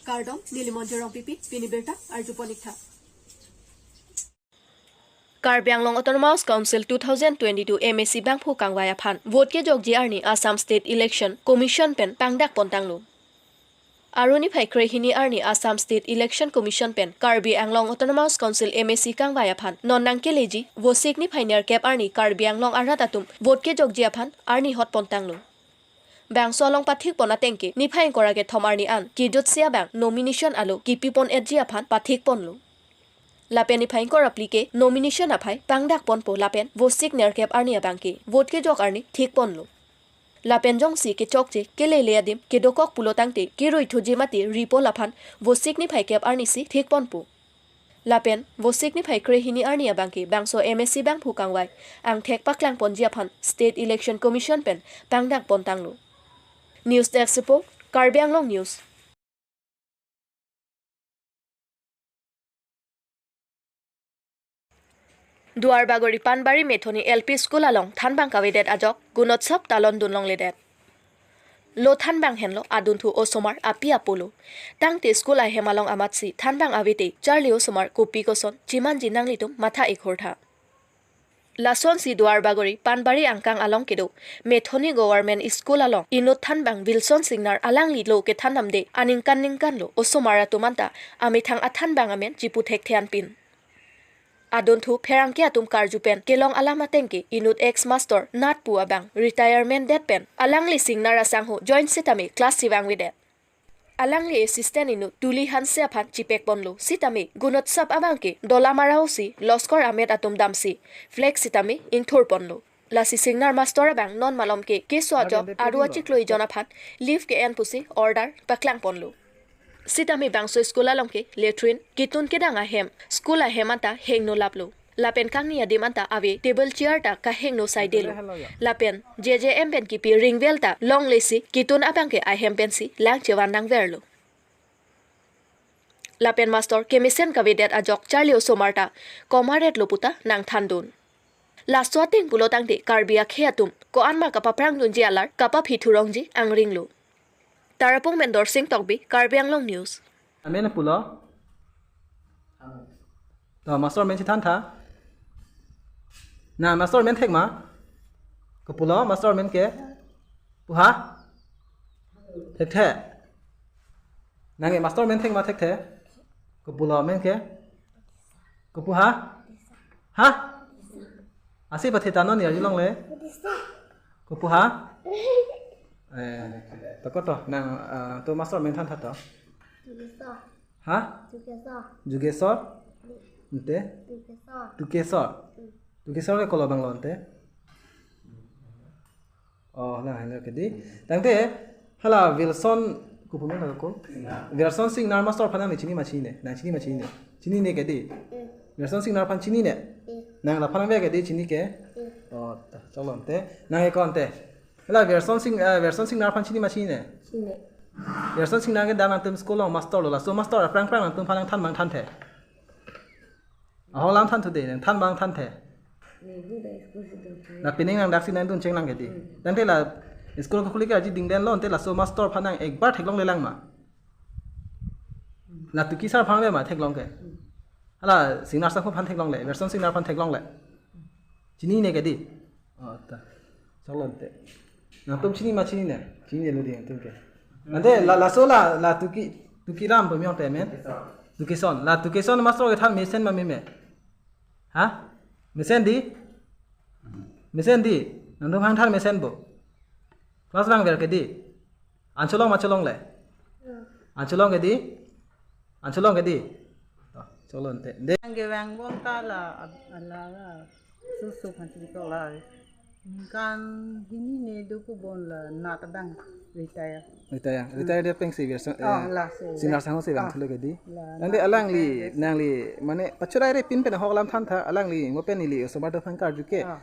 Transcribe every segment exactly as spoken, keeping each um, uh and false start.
Kardom, neli Monjir Rongpipi, pini birta arjupon-iktha. Karbi Anglong Autonomous Council two thousand twenty-two M A C bangphu kangvai aphan vote kejokji arni Assam State Election Commission pen pangdakpontanglo. Arni phai krehini arni Assam State Election Commission pen Karbi Anglong Autonomous Council M A C kangvai aphan non nangkeleji Vosik niphai nerkep arni Karbi Anglong arat atum vote kejokji aphan arni hotpontanglo. Bangso along pathikpon ateng ke niphai ingkoi ra kethom arni an kejutsi abang nomination alo kipipon-etji aphan pathikponlo. Lapen niphai ingkoi ra phli ke nomination aphai pangdakponpo lapen Vosik nerkep arni abang ke vote kejok arni thikponlo. Lapen jongsi kechokche kelele adim kedokok pulo tangte kerui thuji mati ri-epol aphan Vosik niphai kep arnisi thikponpo. Lapen Vosik niphai krehini arni abang ke bangso M A C bangphu kangvai angthek paklangponji aphan State Election Commission pen pangdakpontanglo. News Desk Report, Karbi Anglong News. Duarbagori Panbari Methoni L P School along thanbang kavedet ajok Gunotsov talon dunlongledet. Lo thanbang henlo adunthu osomar api apo lo. Tangte school ahem along amatsi thanbang avete charli osomar kopi koson chimanji nanglitum matha-ik hortha. Lasonsi Duarbagori Panbari angkang along kedo Methoni Government School along inut thanbang Wilson Singnar alangli lo kethan damde aningkan ningkan lo osomar atum anta amethang athanbang amen chipu thekthe anpin. Adunthu pherangke atum karju pen kelong alam ateng ke inut ex master Natpu abang retirement det pen alangli Singnar asangho join sitame class chevangvedet. Alangli assistant inut Tuli Hanse aphan chipekponlo sitame Gunotsov abang ke Dolamara osi Loskor Amet atum damsi flag sitame ingthurponlo. Lasi Singnar master abang non malom ke keso ajok aru achiklo ijon aphan leave ke-en pusi order paklangponlo. Sitame bangso school along ke latrine, ketun kedang ahem, school ahem anta hengno laplo. Lapen kangni adim anta ave table chair ta kahengno saidelo. Lapen J J M pen kipi ringvell ta longlesi ketun abang ke ahem pensi lang chevan nangverlo. Lapen master kemesen kavedet ajok charli osomar ta komaretlo puta nangthandun. Laso ateng pulo tangte Karbi akhei atum ko-anma kapaphrangdunji alar kapaphi thurongji angringlo. Tarapung pen Dorsing Tokbi, Karbi Anglong News. Amen pulo. To master amen chethantha. Na master amen thek ma? Kopulo master amen ke? Puha? Thekthe. Nang ke master amen thek ma thekthe? Kopulo amen ke? Kopu ha? Ha? Asi patheta non ya jilong le. Kopu ha? Eh, to koto nang, eh, to master amen thantha to. Jugesor. Ha? Jugesor. Jugesor? Ante? Jugesor. Tukesor. Hmm. Tukesor ke kolo abang lo ante? Oh, na hanya kedi. Tangte hala Wilson kopu amen ko? Wilson Singnar master aphan nangli chini ma chinine? Nang chini ma chinine? Chinine kedi. Hmm. Wilson Singnar aphan chinine? Hmm. Nang laphan nangve kedi chini ke? Hmm. Oh, ta, choklo ante. Nang e ko ante. Hala Wilson Sing, eh, Wilson Singnar aphan chini ma chinine? Chini. Wilson Singnar ke dak nangtum school along master lo, laso master aphrang aphrang nangtumphan nangthan bang thanthe. Ahok alam thanthu de, nangthan bang thanthe. Ni hu da school si dun thai. La pining nang daksi nangdun chenglang kedi. Hmm. Tangte la school ko khuli ke aji dingden lo, ante laso master aphan nang ekbar theklonglelang ma? La Tuki sir aphan le ma theklong ke? Hmm. Hala Singnar sangho aphan theklongle, Wilson Singnar aphan theklongle. Chinine kedi. Oh, ta. Choklo ante. Nangtum chini ma chinine? Chinine lo di nangtum ke. Ante la, laso la, la Tuki, Tukiram pu miyong te amen? Tukison. La Tukison master kethan mesen ma meme? Ha? Mesen di? Mesen di? Nangtum hang than mesen bo. Class vangver kedi. An cholong ma cholongle? An cholong kedi? An cholong kedi? To, choklo ante. De. Ang kevang bom ta la ab-, ala la susu kan si ko la. Ningkan hini ne do pu bon la Nat abang retire. Retire. Retire dia pengsi Wilson, oh, eh, la si. Singnar sangho si vang, ah, thule kedi. La, nangli, la, alangli, retire. Nangli mane pachurai re pin pen ahok alam thantha, alangli ngo pen neli osomar ta thang karju ke. Ah.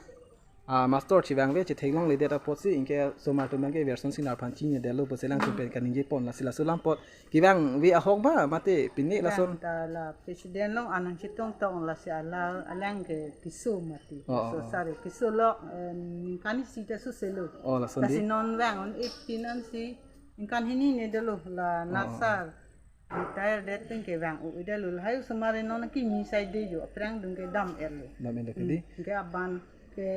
Ah, master chevangve chetheklongledet apotsi anke osomar atum abang ke Wilson Singnar aphan chinine detlo pusi alangtum pen kaningjepon, lasi laso alam apot kevangve ahok ba mate pine lason. Vang ta la president along an nangchetong tong, lasi ala alang ke keso mati. Oh, oh, oh. So sare keso lo, eh, ningkan isi ta suse lo. Oh, lason di. Lasi non vang on eighteen ansi ningkan hini ne dolo la, oh, oh, oh, Nat sir. Retire det pen kevang o ida lo lahai osomar non kimi sai de jo aphrang dung ke dam-et lo. Dam-et lo ke di? Hmm, ke aban ke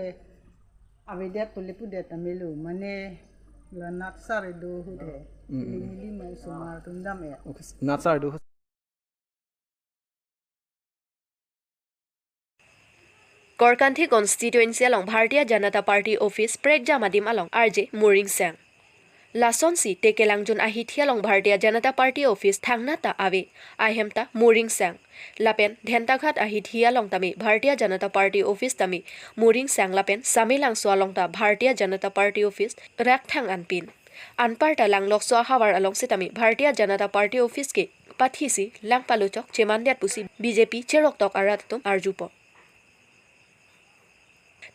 avedet pule pudet amelo mane la Nath sir do ahut he. Hmm, hmm, hmm. Neli ma osomar atum dam-et. Okay, Nath sir do ahut. Korkanthi constituency along Bharatiya Janata Party office prekjam adim along arje Moring Sang. Lasonsi Tekelangjun ahithi along Bharatiya Janata Party office thangnat ta ave, ahem ta Moring Sang. Lapen Dhentaghat ahithi along tame Bharatiya Janata Party office tame Moring Sang lapen Samelangso along ta Bharatiya Janata Party office rakthang anpin. Anparta Langlokso ahavar along sitame Bharatiya Janata Party office ke pathisi lang palochok chemandet pusi B J P cheroktok arat atum arjupon.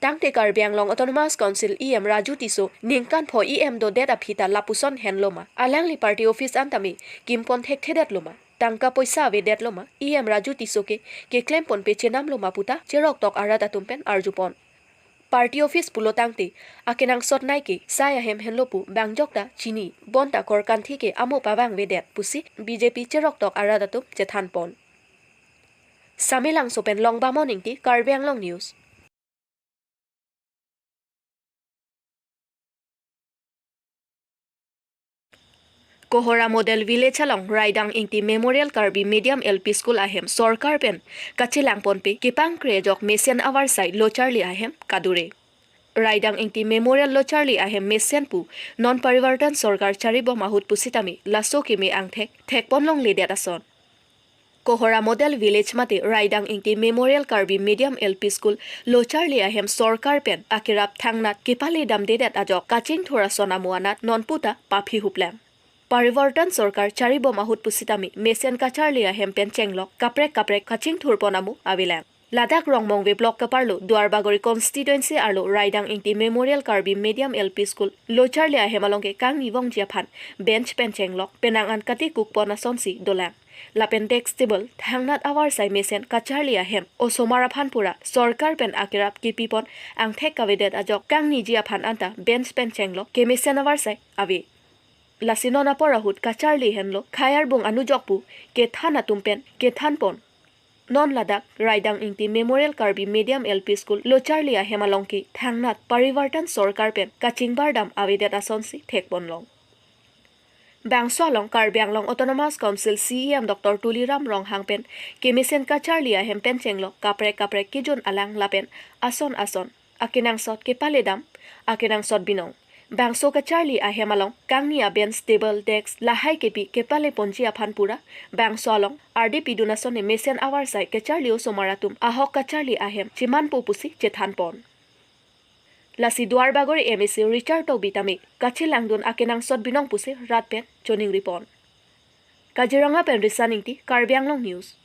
Tangte Karbi Anglong Autonomous Council E M Raju Tisso ningkan pho E M dodet aphi ta lapuson henlo ma? Alangli party office an tame kimpon thekthedetlo ma? Tangka poisa avedetlo ma? E M Raju Tisso ke keklempon pe chenamlo ma puta cheroktok arat atum pen arjupon. Party office pulo tangte akenangsot nai ke sai ahem henlo pu bangjok ta chini, bonta Korkanthi ke amo pavangvedet pusi B J P cheroktok arat atum chethanpon. Samelangso pen Longbamon Ingti, Karbi Anglong News. Kohora Model Village along Raidang Ingti Memorial Karbi Medium L P School ahem sorkar pen kachelangponpe kepangkre ajok mesen avarsai locharli ahem kadure. Raidang Ingti Memorial locharli ahem mesen pu non Parivartan sorkar charibom ahut pusitame laso keme angthek thekponlongledet ason. Kohora Model Village mate Raidang Ingti Memorial Karbi Medium L P School locharli ahem sorkar pen akerap thangnat kepaledamdedet ajok kachingthur ason amo anat nonputa paphi huplang. Parivartan sorkar charibom ahut pusitame mesen kacharli ahem pen chenglok kaprek kaprek kachingthurpon amo avelang. Ladak Rongmongve Block kaparlo Duarbagori constituency arlo Raidang Ingti Memorial Karbi Medium L P School locharli ahem along ke kangni vongji aphan bench pen chenglok penang an katikukpon asonsi dolang. Lapen desk table thangnat avarsai mesen kacharli ahem osomar aphan pura sorkar pen akerap kepipon angthek kavedet ajok kangniji aphan anta bench pen chenglok kemesen avarsai ave. Lasi non apor ahut kacharli henlo khayarbung anujok pu kethan atum pen kethanpon. Non ladak Raidang Ingti Memorial Karbi Medium L P School locharli ahem along ke thangnat Parivartan sorkar pen kachingbardam avedet asonsi thekponlong. Bangso along Karbi Anglong Autonomous Council C E M Doctor Tuliram Ronghang pen kemesen kacharli ahem pen chenglok kaprek kaprek kejun alang lapen ason ason akenangsot kepaledam, akenangsot binong. Bangso kacharli ahem along kangni abench table desk lahai kepi kepaleponji aphan pura bangso along ardi pidun asonsi mesen avarsai kacharli osomar atum ahok kacharli ahem chemanpo pusi chethanpon. Lasi Duarbagori M A C Richard Tokbi tame kachelangdun akenangsot binong pusi rat pen choningripon. Kaziranga pen Risan Ingti, Karbi Anglong News.